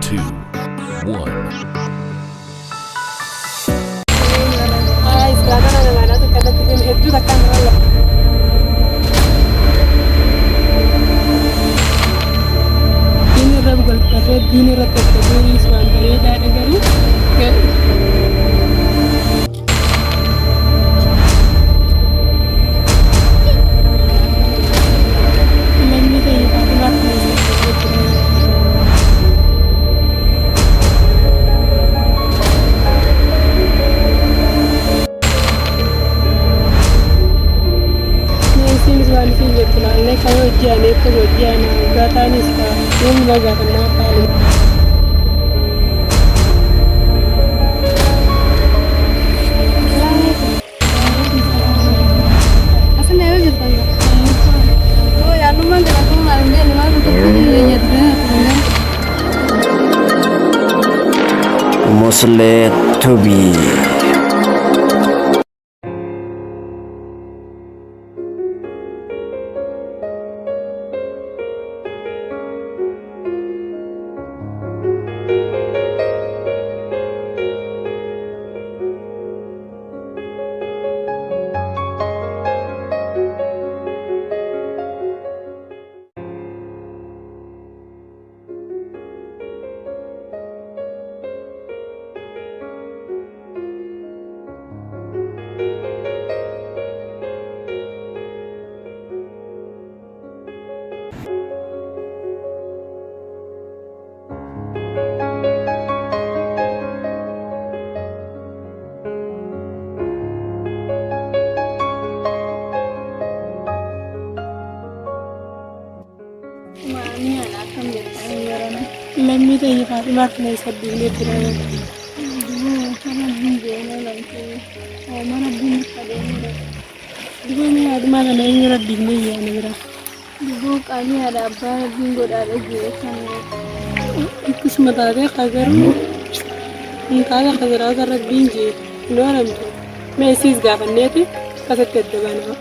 2, 1. Hedduu takkaan nama. Diin irra wal barree diin irratti adda waan bareedaadha garuu namni ta'e Faatimaa akkuma. Isiinis waan isiin jettu laallee kan hojii ani akka hojii ana waggaa ta'anis namni gaafannaa haala. Asin yoo jirtan oo yaadnummaan kana akkuma maal hin beekne maal tokko nyaatanii. Muslee Tubii. Lammii ta'e Faatimaa kana isa dhiibnee ture. Duboo haadhumaa kana eenyu rabbiin yaana bira. Duboo qaalii haadha abbaa rabbiin godhaadha jee kan. Akkasuma taatee garuu hin taate khaziraata rabbiin jee hin oolamtu. Mee isiis gaafanneeti akkasitti adda baana.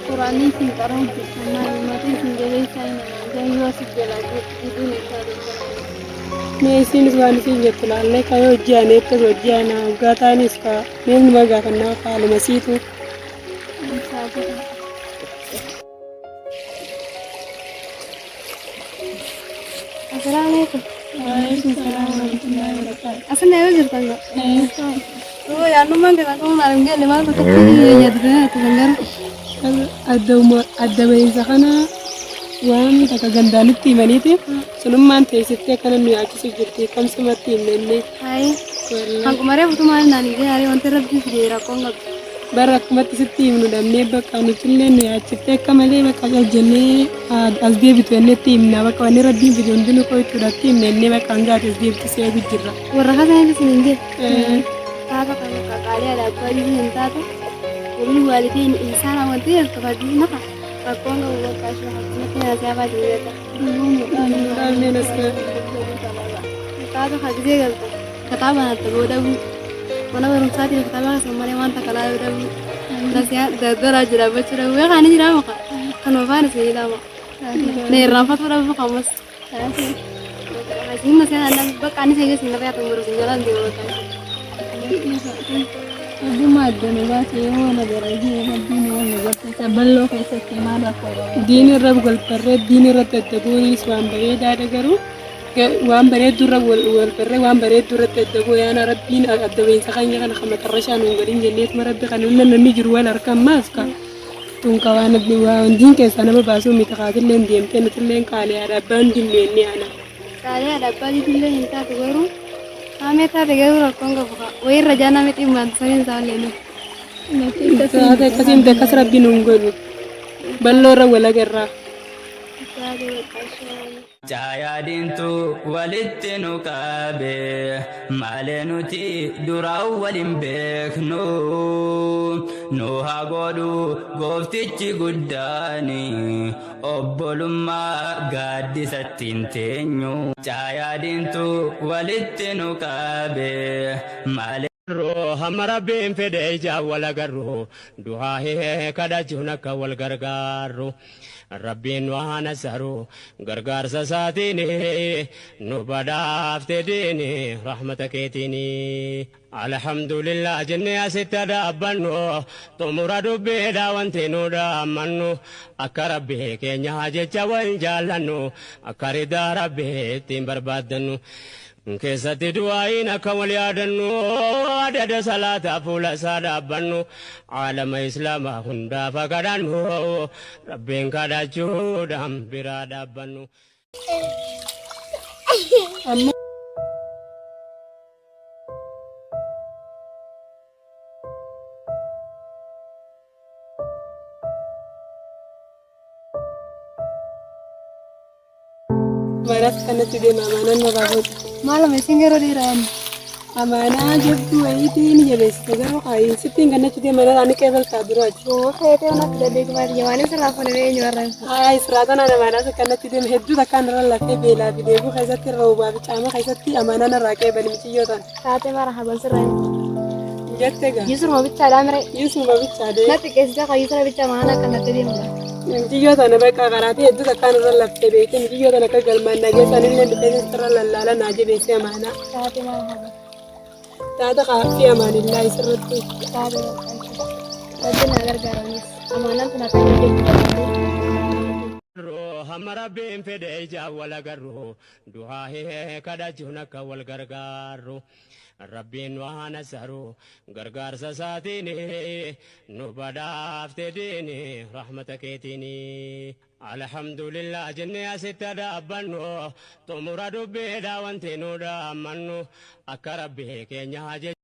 Quraanii isin qara hojjetan maali mata isin jabeessaa hin amantaa yoo asif jalaa jiruun isaa dubbatan. Mee isiinis waan isiin jettu laallee kan hojii ani akka hojii ana waggaa ta'anis ka namni gaafannaa haaluma siitu. Assalaamu alaikum. Waalaikum salaam warahmatullahi wabarakatuh. Asin yoo jirtan oo yaadnummaan kana akkuma maal hin beekne maal tokko nyaatanii garuu. Adda bahiinsa kana waan takka gandaanitti himaniiti sunummaan teessiftee akkana nu yaachisu jirti kamsumatti himnenne. Hayi hanquma reefu maal naan hin gahee wanti rabbi fide rakkoon qabdu. Bara akkumatti sitti himnu dhabnee bakka nutillee nu yaachiftee akka malee bakka hojjennee as deebitu jennetti himna bakka wanni rabbiin fide hundinuu qo'ituudhaatti himne jennee bakka hangaati as deebitu si eegu jirra. Warra kasanis hin jedhe. Taata kan qaqaalee haadha abbaa dhiisuu hin taatu. Waliin waalidiin insaan amantii hirkifadii nafa rakkoon qabu bakka ishee hojjetti naasaa baatee beeka. Dhabneen as Taata hajjee galta. Kitaaba natti booda mana barumsaatiin kitaaba kasan malee waan takka laaluu dhabu. Nasiyaa dardaraa jira bachuu dhabu. Beekaa ni jira maka. Kanuma faana isin ilaama. Na irraanfatuu dhabu kamas. Isin nasiyaa bakka ani seegaa isin irraa xumuru isin jalaan deemu bakka. Ogummaa addana baasee yoo wal agarra rabbiin wal agarsiisa bal'oo keessatti maal rakkoo qaba? Diin irra wal barree diin irratti adda bu'uunis waan bareedaadha garuu waan bareedduu irra wal barree waan bareedduu irratti adda bu'u yaana rabbiin adda bahiinsa keenya kana kan matarrashaa nuun godhin jenneetuma rabbi kan humna namni jiru wal harka ammaas ka tun ka waan waan diin keessaa nama baasuu miti kaatillee deemtee nutillee qaalii haadha abbaan dinneenne ana. Qaalii haadha abbaa dhiisillee hin taatu garuu haamee taate garuu rakkoon qabu wayirra jaa namni dhimmaan saniin isaallee nu. Taate akkasiin akkas rabbi nuun godhu bal'oo irra wal agarraa. Taate bakka ishee. Caayaa diintuu walitti nu qabe malee nuti duraan waliin beeknu nu haa godhu gooftichi guddaani obbolummaa gaaddisatti hin teenyu. Caayaa diintuu walitti nu qabe malee. Hamma Rabbiin fedhe ijaan wal agarru, du'aa kadhachuun akka wal gargaarru. Rabbiin nu haa nasaru gargaarsa isaatiin, nu badhaafte diini rahmata keetiin. Alhamdulillah jennee asitti dhaabbannu, xumura dubbiidha wanti nu dhaammannu, akka Rabbii keenya jecha wal jaallannu, akka ridaa Rabbii ittiin barbaaddannu. Keessatti du'aayin akka wal yaadannu, adada salaataa fuula isaa dhaabbannu, aalama islaamaa hundaaf kadhannu, Rabbiin kadhachuudhaan biraa dhaabbannu. Amma Amaanaas kanatti deema, amaanaan narraa fuute. Maaluma isin yeroo dheeraa yaadne? Amaanaa jabduu wayiitii ni jabeessite, garuu kaayin sittiin kanatti deema, narraa ni qeebaltaa duroo achi. Gowwa feetee waan akka dandeetti baadiyyaa waan isirraa fuunee eenyu warra. Haa, israa tanaan amaanaas akkanatti deema, hedduu takkaan irra lafee beelaa fi deebuu keessatti, roobaa fi caama keessatti amaanaa narraa qeebali miciyyoo tana. Taatee mara haban sirraa hin. Jette gaa. Yusruma bichaadhaa mire. Yusuma bichaadee. Na xiqqeessite kan Yusra bicha amaanaa akkanatti deemudha. Miciyyoo tana bakka karaatii hedduu takkaan irra laftee beekte, miciyyoo tana akka galmaan nageessan illee dhufee sirra lallaala naa jabeessee amaanaa. Taatee mara haban. Taata kaaffii amaanillaa isirratti. Taatee Rabbi naa gargaaranis. Amaanaan tun akka hin hojjetu. Hamma Rabbiin fedhe ijaan wal agarru, du'aa kadhachuun akka wal gargaarru. Rabbiin nu haa nasaru gargaarsa isaatiin, nu badhaafte diini rahmata keetiin. Alhamdulillah jennee asitti dhaabbannu, xumura dubbiidha wanti nu dhaammannu, akka Rabbii keenya jecha.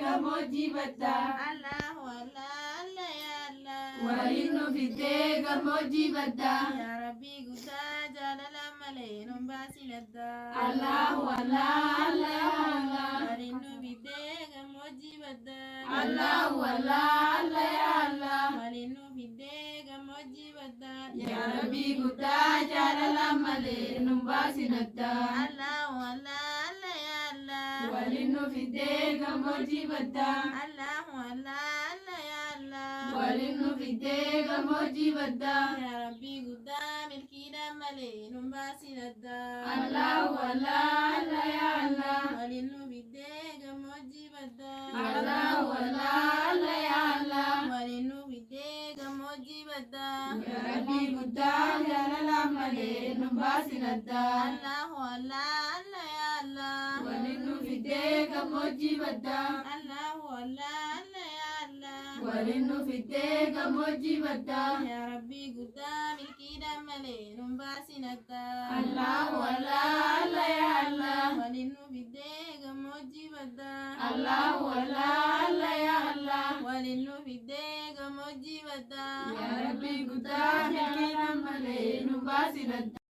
Gammoojjii baddaa. Allahu Allah Allah ya Allah. Waliin nu fiddee gammoojjii baddaa. Yaa Rabbii guddaa jaalala malee nun baasin addaa. Allahu Allah Allah ya Allah. Waliin nu fiddee gammoojjii baddaa. Allahu Allah Allah ya Allah. Waliin nu fiddee gammoojjii baddaa. Yaa Rabbii guddaa jaalala malee nun baasin addaa. Allahu Allah Allah ya Allah. Waliin nu fiddee gammoojjii baddaa. Allahu Allah Allah ya Allah. Waliin nu fiddee gammoojjii baddaa. Yaa Rabbii guddaa milkiidhaan malee nun baasin addaa. Allahu Allah Allah ya Allah. Waliin nu fiddee gammoojjii baddaa. Allahu Allah Allah ya Allah. Waliin nu fiddee gammoojjii baddaa. Yaa Rabbii guddaa jaalala malee nun baasin addaa. Allahu Allah Allah ya Allah. Waliin nu fiddee gammoojjii baddaa. Allahu Allah Allah ya Allah. Waliin nu fiddee gammoojjii baddaa. Yaa Rabbii guddaa milkiidhaan malee nun baasin addaa. Allahu Allah Allah ya Allah. Waliin nu fiddee gammoojjii baddaa. Allahu Allah Allah ya Allah. Waliin nu fiddee gammoojjii baddaa. Yaa Rabbii guddaa milkiidhaan malee nun baasin addaa.